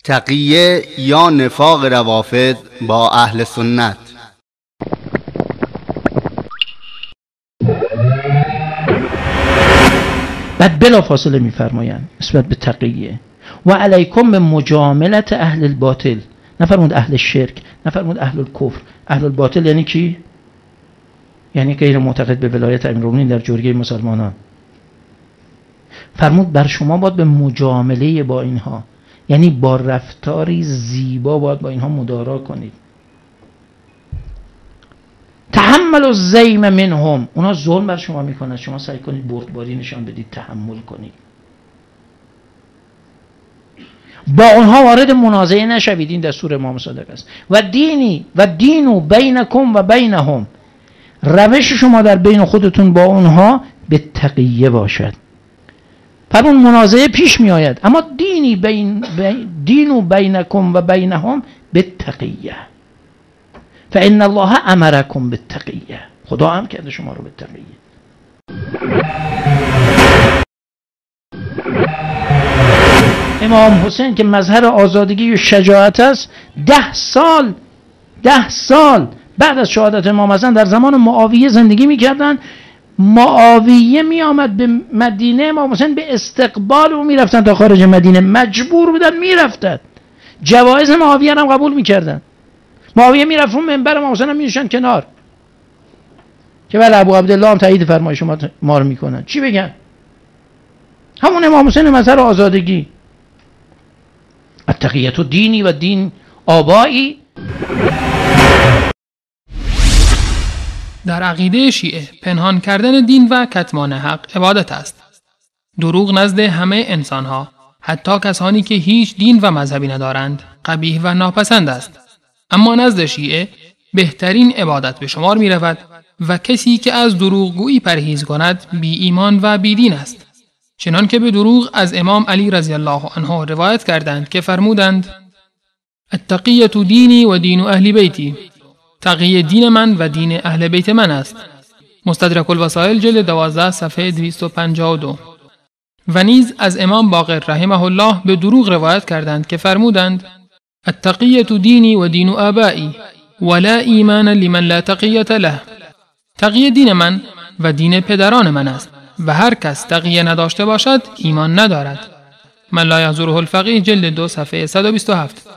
تقیه یا نفاق روافض با اهل سنت. بعد بلا فاصله میفرمایند نسبت به تقیه و علیکم به مجاملت اهل الباطل. نفرمود اهل شرک، نفرمود اهل الکفر. اهل الباطل یعنی کی؟ یعنی غیر معتقد به ولایت امیرالمومنین در جرگه مسلمانان. فرمود بر شما باید به مجامله با اینها، یعنی با رفتاری زیبا باید با اینها مدارا کنید. تحمل الزیم منهم، اونا ظلم بر شما میکنن، شما سعی کنید بردباری نشان بدید، تحمل کنید، با اونها وارد منازعه نشوید. این دستور امام صادق است. و دینی و دینو بینکم و بینهم، روش شما در بین خودتون با اونها به تقیه باشد. فرمون منازعه پیش می آید، اما دینی دینو بینکم و بینهم بالتقیه فان الله امرکم بالتقیه، خدا هم کرده شما رو به تقیه. امام حسین که مظهر آزادگی و شجاعت است، 10 سال بعد از شهادت امام حسن در زمان معاویه زندگی میکردن. معاویه می آمد به مدینه، امام حسین به استقبال او میرفتن تا خارج مدینه، مجبور بودن میرفتن. جوایز معاویه هم قبول میکردن. معاویه میرفت اون منبر، امام حسین هم میشن کنار که بله ابو عبدالله هم تایید فرمایش ما رو میکنن. چی بگن؟ همون امام حسین مظهر آزادگی. التقیه دینی و دین آبایی. در عقیده شیعه پنهان کردن دین و کتمان حق عبادت است. دروغ نزد همه انسانها، حتی کسانی که هیچ دین و مذهبی ندارند، قبیح و ناپسند است. اما نزد شیعه بهترین عبادت به شمار می رود و کسی که از دروغگویی پرهیز کند بی ایمان و بی دین است. چنان که به دروغ از امام علی رضی الله عنه روایت کردند که فرمودند: التقیه دینی و دین اهل بیتی، تقیه دین من و دین اهل بیت من است. مستدرک الوسائل جلد 12 صفحه 252. و نیز از امام باقر رحمه الله به دروغ روایت کردند که فرمودند: التقیه دینی و دین آبائی ولا ایمان لمن لا تقیه له، تقیه دین من و دین پدران من است و هر کس تقیه نداشته باشد ایمان ندارد. من لا یحضره الفقیه جلد 2 صفحه 127.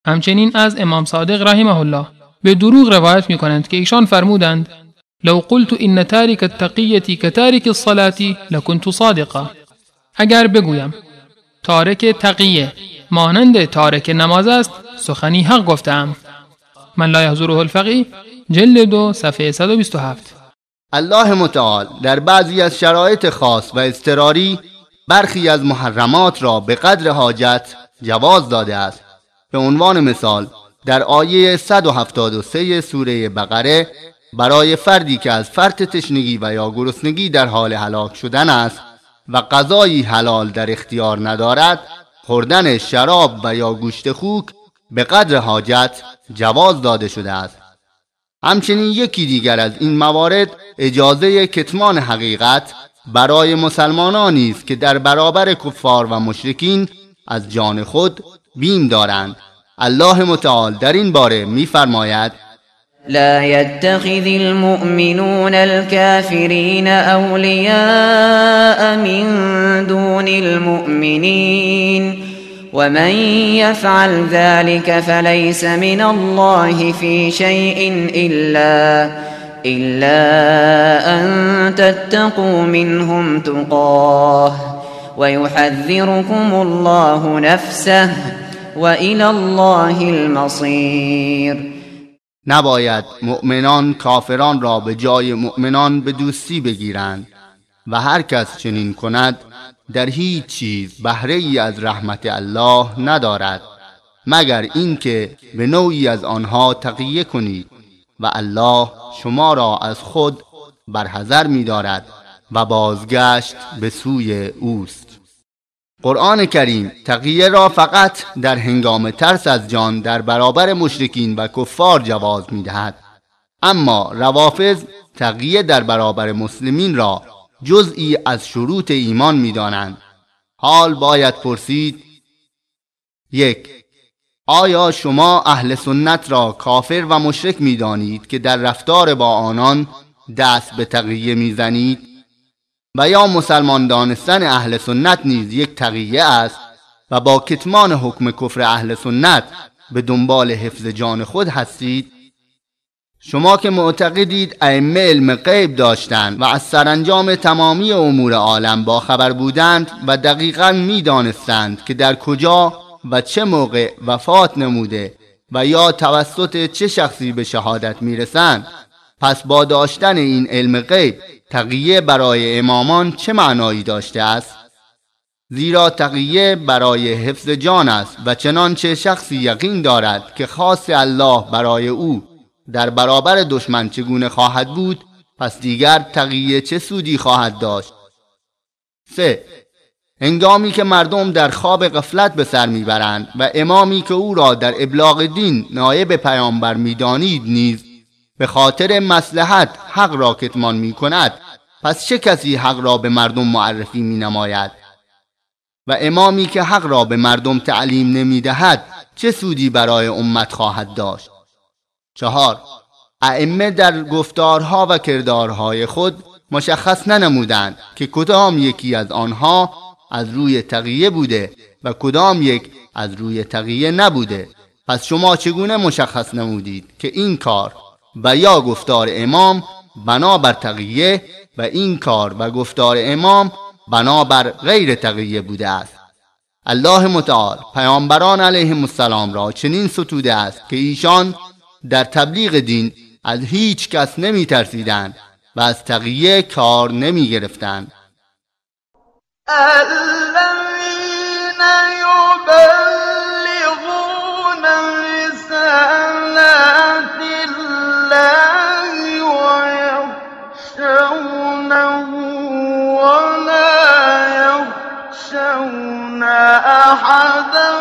همچنین از امام صادق رحمه الله به دروغ روایت می کنند که ایشان فرمودند: لو قلت ان تارک التقیه کتارک الصلاة لکنت صادقا، اگر بگویم تارک تقیه مانند تارک نماز است سخنی حق گفتم. من لا یحضره الفقیه جلد 2 صفحه 127. الله متعال در بعضی از شرایط خاص و اضطراری برخی از محرمات را به قدر حاجت جواز داده است. به عنوان مثال در آیه 173 سوره بقره برای فردی که از فرط تشنگی و یا گرسنگی در حال هلاک شدن است و غذایی حلال در اختیار ندارد، خوردن شراب و یا گوشت خوک به قدر حاجت جواز داده شده است. همچنین یکی دیگر از این موارد اجازه کتمان حقیقت برای مسلمانانی است که در برابر کفار و مشرکین از جان خود بیم دارند. الله متعال در این باره می‌فرماید: لا يتخذ المؤمنون الكافرين أولياء من دون المؤمنين ومن يفعل ذلك فليس من الله في شيء إلا أن تتقوا منهم تقاه ويحذركم الله نفسه وإلى الله المصير. نباید مؤمنان کافران را به جای مؤمنان به دوستی بگیرند و هر کس چنین کند در هیچ چیز بهره ای از رحمت الله ندارد مگر اینکه به نوعی از آنها تقیه کنید و الله شما را از خود برحذر می دارد و بازگشت به سوی اوست. قرآن کریم تقیه را فقط در هنگام ترس از جان در برابر مشرکین و کفار جواز می دهد، اما روافض تقیه در برابر مسلمین را جزئی از شروط ایمان می دانند. حال باید پرسید 1. آیا شما اهل سنت را کافر و مشرک می دانید که در رفتار با آنان دست به تقیه می زنید؟ و یا مسلمان دانستن اهل سنت نیز یک تقیه است و با کتمان حکم کفر اهل سنت به دنبال حفظ جان خود هستید؟ شما که معتقدید ائمه علم غیب داشتند و از سرانجام تمامی امور عالم با خبر بودند و دقیقاً می دانستند که در کجا و چه موقع وفات نموده و یا توسط چه شخصی به شهادت می رسند، پس با داشتن این علم غیب تقیه برای امامان چه معنایی داشته است؟ زیرا تقیه برای حفظ جان است و چنانچه شخصی یقین دارد که خاص الله برای او در برابر دشمن چگونه خواهد بود، پس دیگر تقیه چه سودی خواهد داشت؟ 3. هنگامی که مردم در خواب غفلت به سر میبرند و امامی که او را در ابلاغ دین نایب پیامبر میدانید نیز به خاطر مصلحت حق را کتمان میکند، پس چه کسی حق را به مردم معرفی مینماید؟ و امامی که حق را به مردم تعلیم نمیدهد چه سودی برای امت خواهد داشت؟ 4. ائمه در گفتارها و کردارهای خود مشخص ننمودند که کدام یکی از آنها از روی تقیه بوده و کدام یک از روی تقیه نبوده. پس شما چگونه مشخص نمودید که این کار و یا گفتار امام بنابر تقیه و این کار و گفتار امام بنابر غیر تقیه بوده است؟ الله متعال پیامبران علیهم السلام را چنین ستوده است که ایشان در تبلیغ دین از هیچ کس نمی ترسیدند و از تقیه کار نمی گرفتند. الذین یبلغون رسالات الله ویخشونه ولا یخشون احدا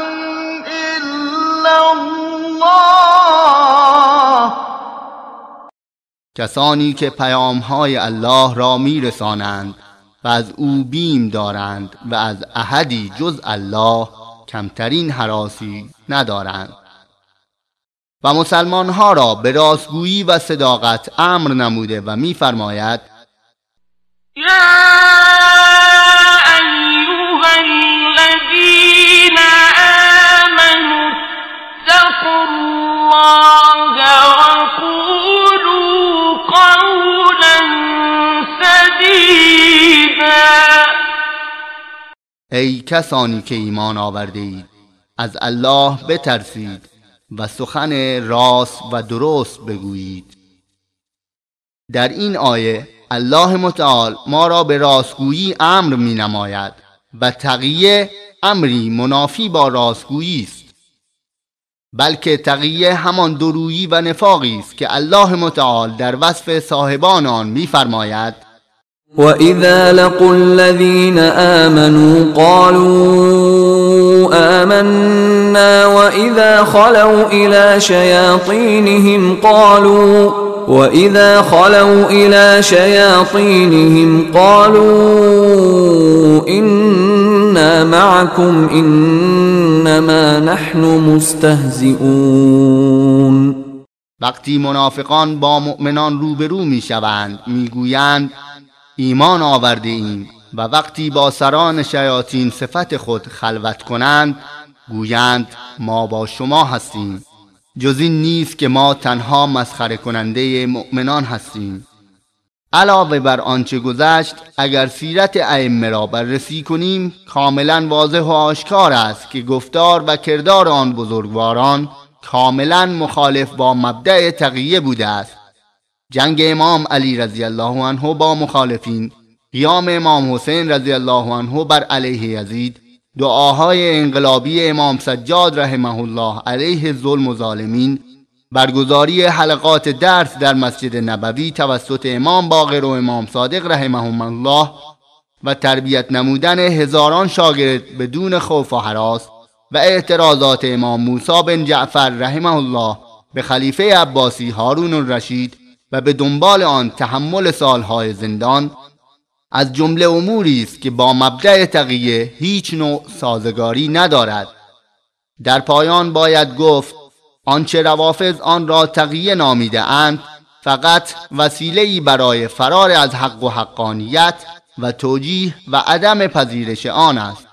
الا الله. کسانی که پیامهای الله را میرسانند و از او بیم دارند و از احدی جز الله کمترین هراسی ندارند. و مسلمانها را به راستگویی و صداقت امر نموده و میفرماید: یا ایها الذین آمنوا اتقوا الله وقولوا قولا سدیدا. ای کسانی که ایمان آورده اید، از الله بترسید و سخن راست و درست بگویید. در این آیه الله متعال ما را به راستگویی امر می نماید و تقیه امری منافی با راستگویی است، بلکه تقیه همان دورویی و نفاقی است که الله متعال در وصف صاحبان آن می فرماید: وَإِذَا لَقُوا الَّذِينَ آمَنُوا قَالُوا آمَنَّا وَإِذَا خَلَوْا إِلَى شَيَاطِينِهِمْ قَالُوا إِنَّا مَعَكُمْ إِنَّمَا نَحْنُ مُسْتَهْزِئُونَ. وقتی منافقان با مؤمنان روبرو میشوند میگویند ایمان آورده ایم، و وقتی با سران شیاطین صفت خود خلوت کنند گویند ما با شما هستیم، جز این نیست که ما تنها مسخره کننده مؤمنان هستیم. علاوه بر آنچه گذشت، اگر سیرت ائمه را بررسی کنیم کاملا واضح و آشکار است که گفتار و کردار آن بزرگواران کاملا مخالف با مبدأ تقیه بوده است. جنگ امام علی رضی الله عنه با مخالفین، قیام امام حسین رضی الله عنه بر علیه یزید، دعاهای انقلابی امام سجاد رحمه الله علیه ظلم و ظالمین، برگزاری حلقات درس در مسجد نبوی توسط امام باقر و امام صادق رحمهم الله و تربیت نمودن هزاران شاگرد بدون خوف و هراس و اعتراضات امام موسی بن جعفر رحمه الله به خلیفه عباسی هارون الرشید و به دنبال آن تحمل سالهای زندان، از جمله اموری است که با مبدأ تقیه هیچ نوع سازگاری ندارد. در پایان باید گفت آنچه روافض آن را تقیه نامیده اند فقط وسیله‌ای برای فرار از حق و حقانیت و توجیه و عدم پذیرش آن است.